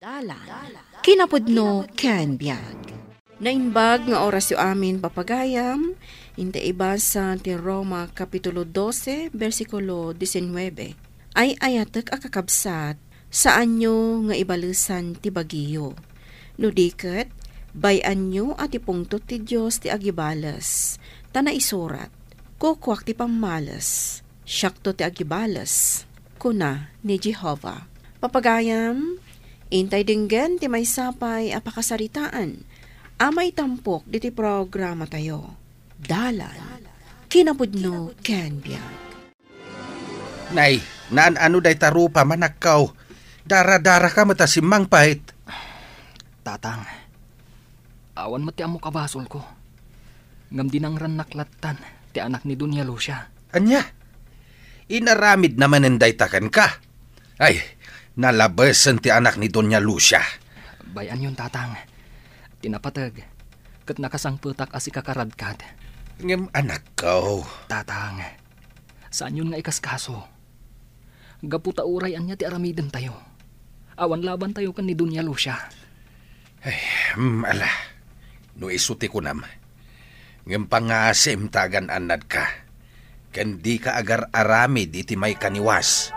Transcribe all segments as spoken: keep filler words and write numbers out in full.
Dalan, kinapudno ken biag. Naimbag nga orasyo amin, papagayam, inta ibasa ti Roma Kapitulo dose, bersikulo disinnuebe. Ay-ayatek a kakabsat, saanyo nga ibalesan ti bagiyo. No di ket, bay-anyo a ti pungtot ti Dios ti agibales, ta naisurat, "Kukuak ti pammales." Siakto ti agibales, kuna ni Jehovah. Papagayam, intay denggen ti maysa pay a pakasaritaan a maitampok ditoy programatayo. Dalan, kinapudno ken biag. Nay, naan-ano dayta rupa, manakkaw? Dara-daraka met a simmangpet. Tatang, awan met ti ammok a basolko. Ngem dinangrannak lattan ti anak ni Doña Lucia. Ania? Inaramidna manen dayta kenka? Ay, nalabesen ti anak ni Doña Lucia. Bay-anyon, Tatang. Ti napateg, ket nakasangpetak a sika karadkad. Ngem anakko. Tatang, saanyon nga ikaskaso. Gapu ta uray ania ti aramidentayo, awan labantayo ken ni Doña Lucia. Ay, mm, ala. No isu ti kunam, ngem pangasim ta agan-annadka, ken dika agar-aramid iti maikaniwas.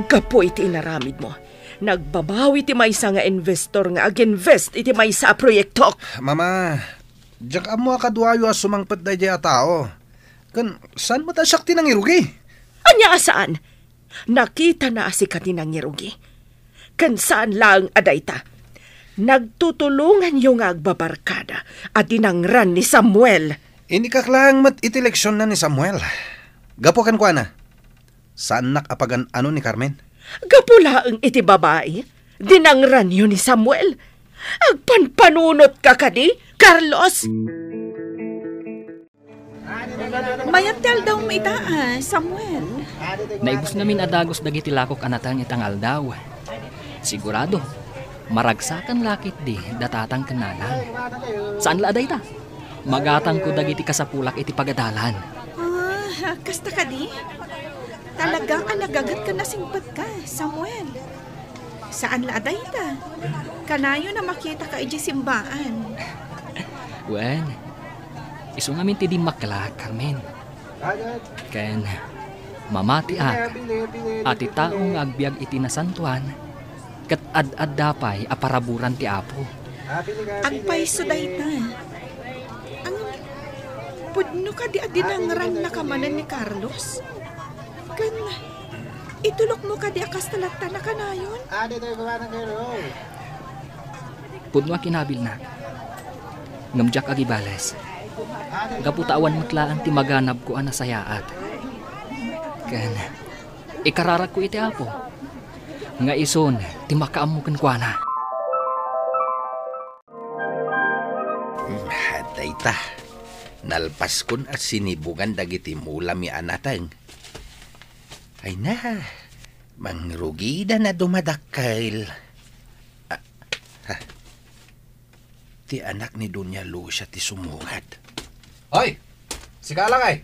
Gapu iti inaramidmo, nagbabawi ti maysa nga investor nga ag-invest iti maysa a proyektok. Mama, diak ammo a kaduayo a sumangpet daydiay a tao. Ken saan met a siak ti nangirugi? Ania a saan? Nakitana a sika ti nangirugi. Ken saan laeng a dayta. Nagtutulonganyo nga agbabarkada a dinangran ni Samuel. Inikak laeng met iti leksionna ni Samuel. Gapu kenkuana, saannak a pagan-ano ni Carmen. Gapu laeng iti babai, dinangranyo ni Samuel. Agpanpanunotka kadi, Carlos? Mayat ti aldawmo ita, a, Samuel. Naibus ngamin a dagus dagiti lakok a nateng ita nga aldaw. Sigurado, maragsakan la ketdi da tatang ken nanang. Saan la a dayta. Magatangko dagiti kasapulak iti pagadalan. Ah, kasta kadi? Talaga a nagaget ken nasingpetka, Samuel. Saan la a dayta. Kanayon a makitaka idiay simbaan. Wen, isu ngamin ti dimmakkelak, Carmen. Ken mamatiak a ti tao nga agbiag iti nasantoan, ket ad-adda pay a paraburan ti Apo. Agpayso dayta. Ang pudno kadi a dinangrannaka manen ni Carlos? Ken itulokmo kadi a kasta latta a kanayon? Pudno a kinabilna. Ngem diak agibales. Gapu ta awan met laeng ti maganabko a nasayaat. Ken ikararakko iti Apo nga isun ti makaammo kenkuana. Dayta, nalpaskon a sinibungan dagiti mulami a nateng. Ay na, mangrugida na dumadakkel. Ah, ha. Ti anak ni Doña Lucia ti sumungad. Hoy! Sika lakay!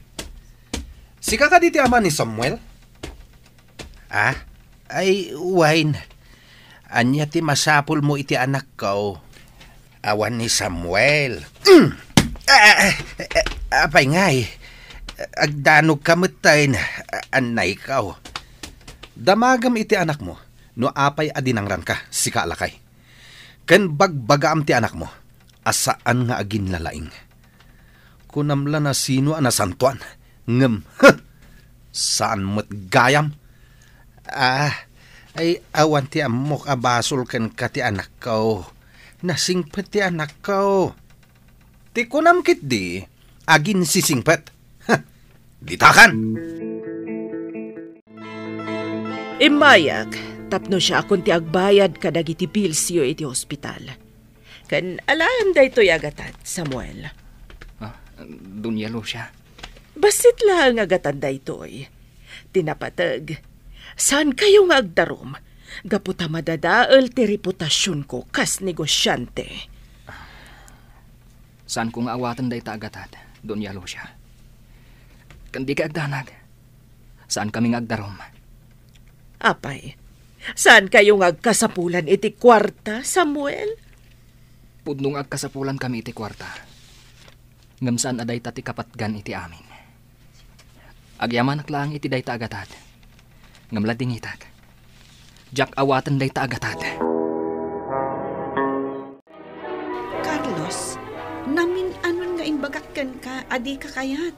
Sika kadi ti ama ni Samuel? Ah, ay, wen. Ania ti masapulmo iti anakko? Awan ni Samuel. Mm. Ah, ah, ah, apay ngay? Agdanogka metten, annayko. Damagem iti anakmo no apay a dinangranka, sika a lakay. Ken bagbagaam ti anakmo a saan nga aginlalaing. Kunam la nasino a nasantoan, ngem, huh! Saan met gayam. Ah, ay, awan ti ammok a basol kenka ti anakko. Nasingpet ti anakko. Ti kunam ketdi, aginsisingpet. Huh! Ditakan! Immayak tapno siakon ti agbayad kadagiti billsyo iti hospital. Ken alaem daytoy a gatad, Samuel. Ah, Doña Lucia. Bassit laeng a gatad daytoy. Ti napateg, saankayo nga agdarum, gapu ta madadael ti reputasionko kas negosiante. Saanko nga awaten dayta a gatad, Doña Lucia. Ken dika agdanag. Saankami nga agdarum. Apay, saankayo nga agkasapulan iti kuarta, Samuel? Pudno nga agkasapulankami iti kuarta. Ngem saan a dayta ti kapatgan iti amin. Agyamanak laeng iti dayta a gatad. Ngem ladingitak. Diak awaten dayta a gatad. Carlos, namin-anon nga imbagak kenka a dika kayat.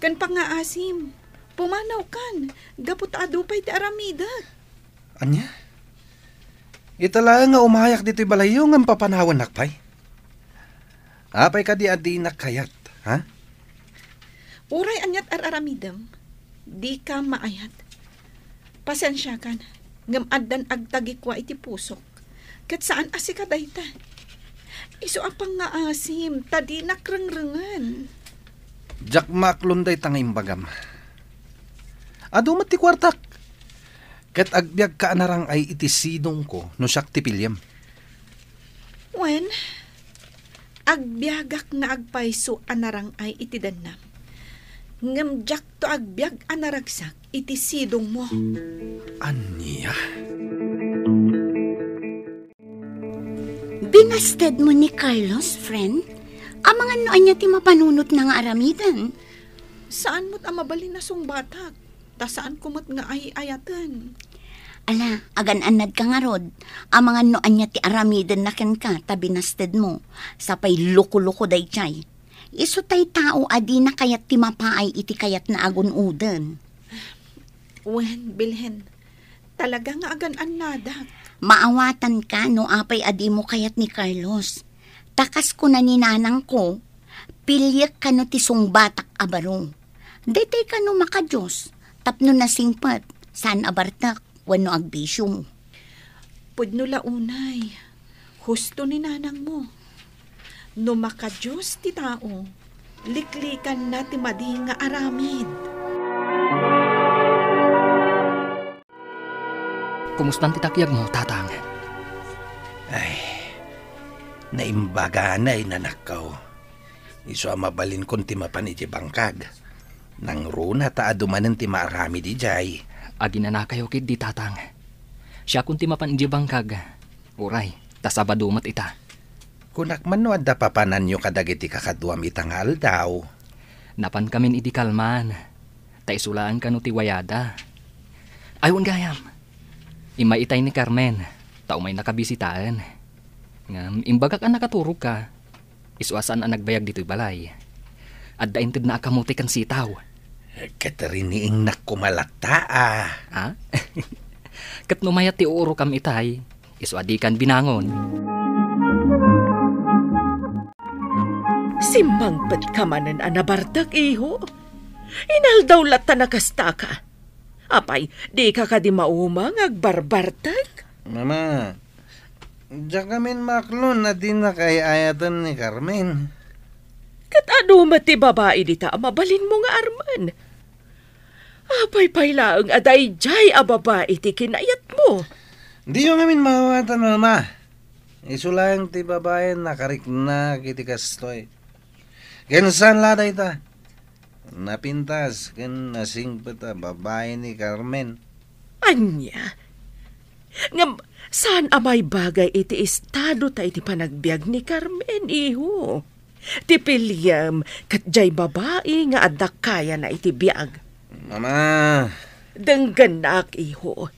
Ken pangngaasim, pumanawkan, gapu ta adu pay ti aramidek. Ania? Ita laeng nga umayak ditoy balayyo ngem papanawannak pay? Apay kadi a dinak kayat, ha? Uray aniat ar-aramidem, dika maayat. Pasensiakan, ngem addan agtagikua iti pusok. Ket saan a sika dayta. Isu a pangngaasim, ta dinak rengrengen. Diak maaklon dayta nga imbagam. Adu met ti kuartak. Ket agbiagka a narang-ay iti sidongko no siak ti piliem. Wen, agbiagak nga agpayso a narang-ay iti dennam. Ngem diakto agbiag a naragsak iti sidongmo. Ania? Binastedmo ni Carlos, friend? Amangan no ania ti mapanunotna nga aramiden? Saan met a mabalin a sungbatak, ta saanko met nga ay-ayaten. Ala, agan-annadka ngarud. Amangan no ania ti aramidenna kenka ta binastedmo. Sapay loko-loko daydiay. Isu tay tao a dina kayat ti mapaay iti kayatna a gun-oden. Wen, bilhen, talaga nga agan-annadak. Maawatanka no apay a dimo kayat ni Carlos. Ta kas kuna ni nanangko, piliek kano ti sungbatak a baro. Daytoy kano makadios, tapno nasingpet, saan a bartek, wenno agbisio. Pudno la unay, husto ni nanangmo. No makadios ti tao, liklikanna ti madi nga aramid. Kumustan ti takyagmo, Tatang? Ay, naimbaganay, nanakko. Isu a mabalinkon ti mapan idiay bangkag. Nangruna ta adu manen ti maaramid idiay. Aginanakayo ketdi, Tatang. Siakon ti mapan idiay bangkag. Uray, ta Sabado met ita. Kunak man no adda papananyo kadagiti kakaduam ita nga aldaw. Napankamin idi kalman, ta isu laeng kano ti wayada. Ay, wen gayam. Immay itay ni Carmen, ta umaynaka bisitaen. Ngem imbagak a nakaturogka. Isu a saan a nagbayag ditoy balay. Adda intedna a kamote ken sitaw. Ket riniingnak koma latta a. Ha? Ket no mayat ti uurokam itay, isu a dikan binangon. Simmangpetka manen a nabartek, iho? Inaldaw latta a kastaka. Apay, dika kadi mauma nga agbarbartek? Mama, diak ngamin maaklon a dinak ay-ayaten ni Carmen. Ket adu met ti babai dita a mabalinmo nga armen. Apay pay laeng a daydiay a babai ti kinayatmo? Diyo ngamin maawatan, Mama. Isu laeng ti babai a nakariknak iti kastoy. Ken saan la dayta? Napintas ken nasingpet a babai ni Carmen. Ania? Ngem saan a maibagay iti estado ta iti panagbiag ni Carmen, iho. Ti piliem ket diay babai nga adda kayana iti biag. Mama. Denggennak, iho.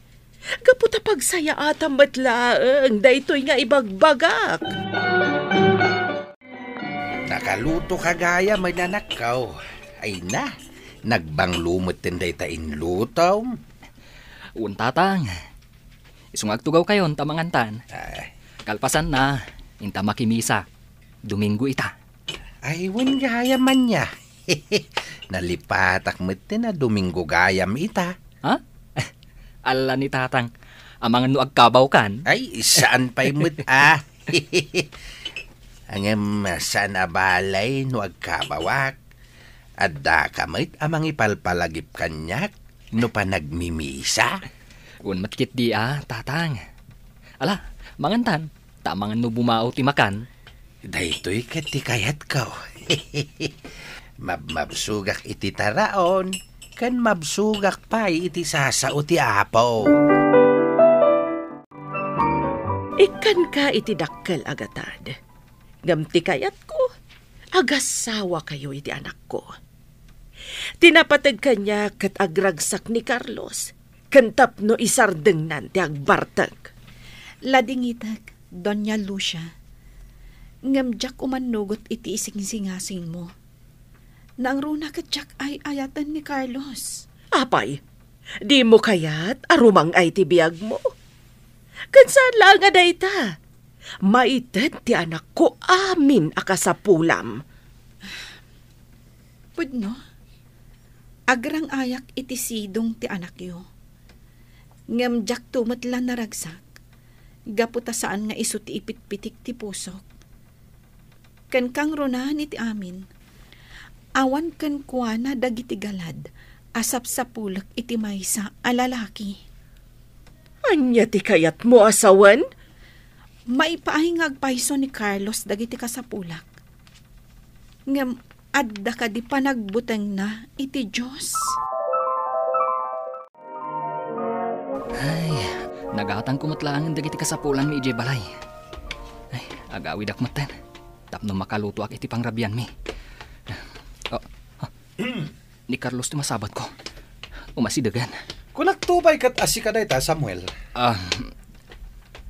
Gapu ta pagsayaatam met laeng daytoy nga ibagbagak. Nakalutoka gayam, nanakko. Ay na, nagbanglo metten dayta inlutom. Wen, Tatang. Isu nga agtugawkayon ta mangantan. Ah. Kalpasanna, inta makimisa. Domingo ita. Ay, wen gayam ania. Nalipatak metten a Domingo gayam ita. Ha? Ala ni Tatang, amangan no agkabawkan? Ay, saan pay met a. Ngem saan a balay no agkabawak. Addaka met a mangipalpalagip kaniak no panagmimisa? Wen met ketdi a, Tatang. Ala, mangantan, ta amangan no bumao ti makan. Daytoy ket ti kayatko. Mabmabsogak iti taraon. ken mabsogak pay iti sasao ti Apo. Ikkanka iti dakkel a gatad, ngem ti kayatko, agasawakayo iti anakko. Ti napateg kaniak ket agragsak ni Carlos, ken tapno isardengnan ti agbartek. Ladingitek, Doña Lucia. Ngem diak umannugot iti isingsingasingmo. Nangruna ket diak ay-ayaten ni Carlos. Apay, dimo kayat a rumang-ay ti biagmo? Ken saan laeng a dayta. Maited ti anakko amin a kasapulam. Pudno, agrang-ayak iti sidong ti anakyo. Ngem diakto met la naragsak, gapu ta saan nga isu ti ipitpitik ti pusok. Ken kangrunaen iti amin, awan kenkuana dagiti galad a sapsapulek iti maysa a lalaki. Ania ti kayatmo a sawen? Maipaay nga agpayso ni Carlos dagiti kasapulak. Ngem adda kadi panagbutengna iti Dios? Ay, nagatangko met laengen dagiti kasapulanmi idiay balay. Ay, agawidak metten tapno makalutoak iti pangrabianmi. Oh, oh. Ni Carlos ti masabatko. Umasidegen. Kunakto pay ket a sika dayta, Samuel. Ah,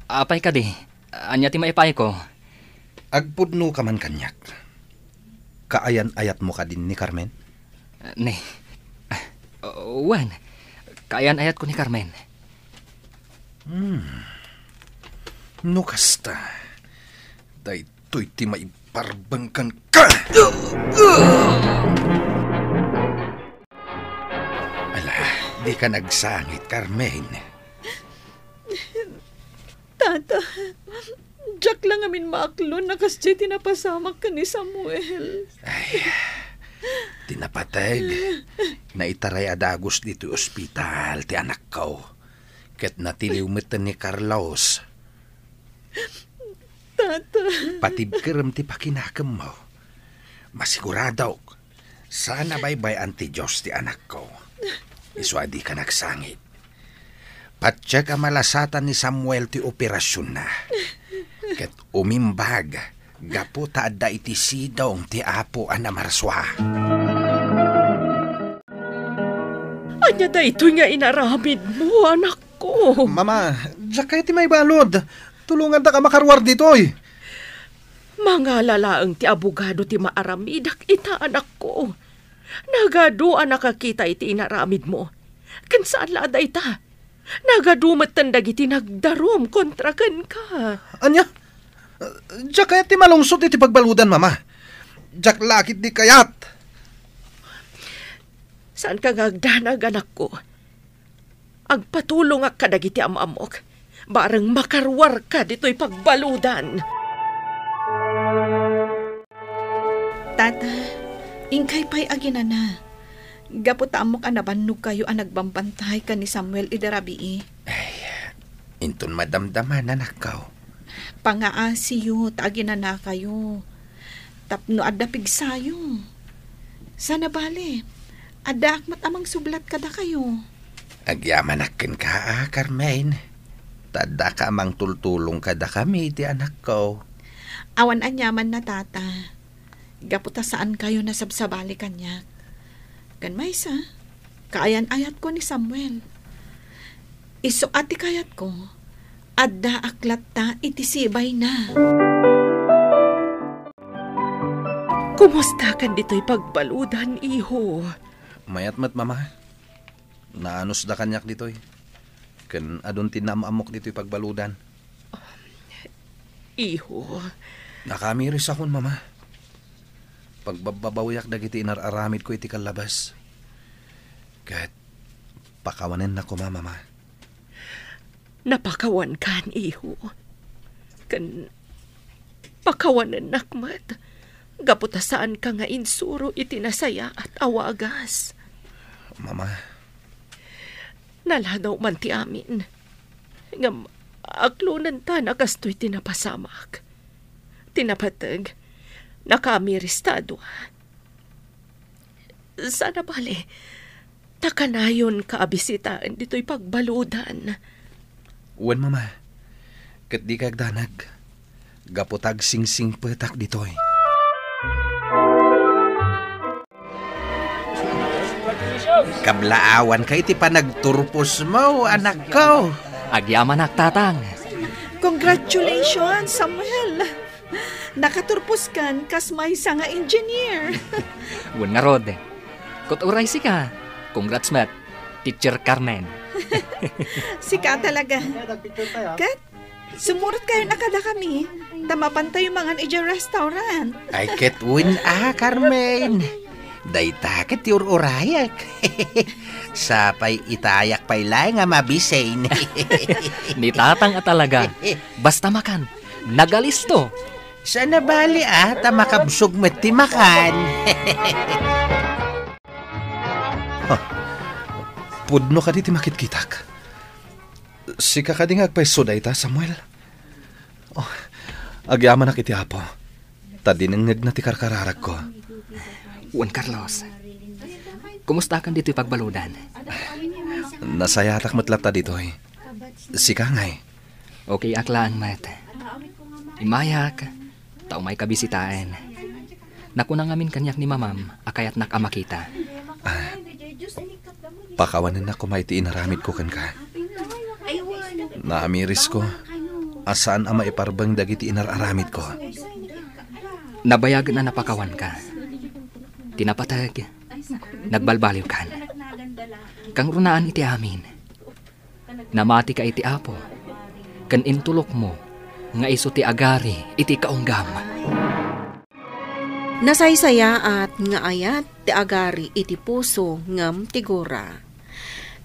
apay kadi? Ania ti maipayko? Agpudnoka man kaniak. Kaayan-ayatmo kadin ni Carmen? Ni, ah, wen, kaayan-ayatko ni Carmen. Hmm. No kasta, daytoy ti maiparbeng kenka. Ala, dika nagsangit, Carmen. Tata, diak la ngamin maaklon a kasdiay ti napasamak ken ni Samuel. Ay, ti napateg, naitaray a dagus ditoy ospital ti anakko. Ket natiliw metten ni Carlos. Tata. Patibkerem ti pakinakemmo. Masiguradok, saan a baybay-an ti Dios ti anakko. Isu a dika nagsangit. Patiek a malasatan ni Samuel ti operasionna. Ket umimbag gapu ta adda iti sidong ti Apo a namarsua. Ania daytoy nga inaramidmo, anakko? Mama, diak kayat ti maibalud. Tulongandak a makaruar ditoy. Mangala laeng ti abogado ti maaramidak ita, anakko. Nagadu a nakakita iti inaramidmo. Ken saan la a dayta. Nagadu metten dagiti nagdarum kontra kenka. Ania? Diak kayat ti malungsot iti pagbaludan, Mama. Diak la ketdi kayat. Saanka nga agdanag, anakko. Agpatulongak kadagiti am-ammok. Bareng makaruarka ditoy pagbaludan. Tata, inkay pay aginana. Gapu ta ammok a nabannogkayo a nagbambantay ken ni Samuel idi rabii. Ay, inton madamdama, anakko. Pangaasiyo ta aginanakayo. Tapno adda pigsayo. Saan a bale, addaak met a mangsublat kadakayo. Agyamanak kenka, a, Carmen. Ta addaka a mangtultulong kadakami iti anakko. Awan aniamanna, Tata. Gapu ta saankayo nasabsabali kaniak. Ken maysa, kaayan-ayatko ni Samuel. Isu a ti kayatko, addaak latta iti sibayna. Kumustakan ditoy pagbaludan, iho? Mayat met, Mama. Naanusda kaniak ditoy. Ken adun ti naam-ammok ditoy pagbaludan. Iho. Nakamirisakon, Mama. Pagbabbabawiak dagiti inar-aramidko iti kallabas. Ket pakawanennak koma, Mama. Napakawankan, iho. Ken pakawanennak met, gapu ta saanka nga insuro iti nasayaat a wagas. Mama. Naladaw man ti amin. Ngem aklonenta a kastoy ti napasamak. Ti napateg, nakamiris ta a dua. Saan a bale, Nakanayonka a bisitaen ditoy pagbaludan. Wen, Mama. Ket dika agdanag. Gapu ta agsingsingpetak ditoy. Kablaawanka iti panagturposmo, anakko. Agyamanak, Tatang. Congratulations, Samuel. Nakaturposkan kas maysa nga engineer. Wen ngarud. Ket uray sika, congrats met, Teacher Carmen. Sika talaga. Ket, sumurotkayon a kadakami, ta mapantayo mangan idiay restaurant. Ay, ket wen a, Carmen. Dayta ket ti ur-urayek. Sapay itayak pay laeng a mabisin. Ni Tatang a talaga, basta makan, nagalisto. Saan a bali, a, ta makabsog met ti makan. Ha? Pudno kadi ti makitkitak? Sika kadi nga agpayso dayta, Samuel? Oh, agyamanak iti Apo, ta dinengngegna ti karkararagko. Juan Carlos, kumustakan ditoy pagbaludan? Nasayatak met latta ditoy. Sika ngay? Okay ak laeng met. Immayak, ta umayka bisitaen. Nakuna ngamin kaniak ni Mamam a kayatnak a makita. Ah, pakawanennak koma iti inaramidko kenka. Naamirisko a saan a maiparbeng dagiti inar-aramidko. Nabayagen a napakawanka. Ti napateg, nagbalbaliwkan. Kangrunaan iti amin. Namatika iti Apo, ken intulokmo nga isu ti agari iti kaunggam. Nasaysayaat nga ayat ti agari iti puso ngem ti gura.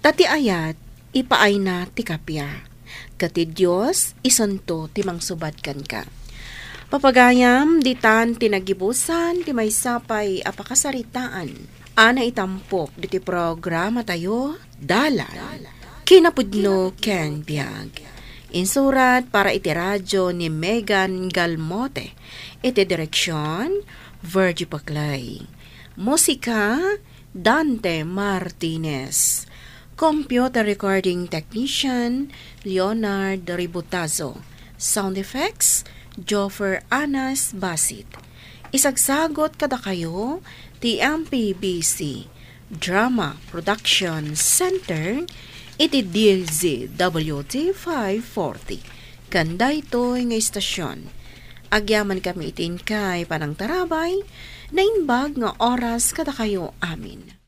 Ta ti ayat, ipaayna ti kappia. Ket ti Dios, isunto ti mangsubad kenka. Papagayam, ditan ti nagibusan ti maysa pay a pakasaritaan a naitampok ditoy programatayo, Dalan, Kinapudno ken Biag. Insurat para iti radio ni Megan Galmote. Iti direksion, Virgie Paclay. Musika, Dante Martinez. Computer recording technician, Leonard Ributazo. Sound effects, Joffer Anas Basit. Isagsagot kadakayo ti M P B C Drama Production Center iti D Z W T five forty. Ken daytoy nga istasyon, agyamankami iti inkay panangtarabay, naimbag nga oras kadakayo amin.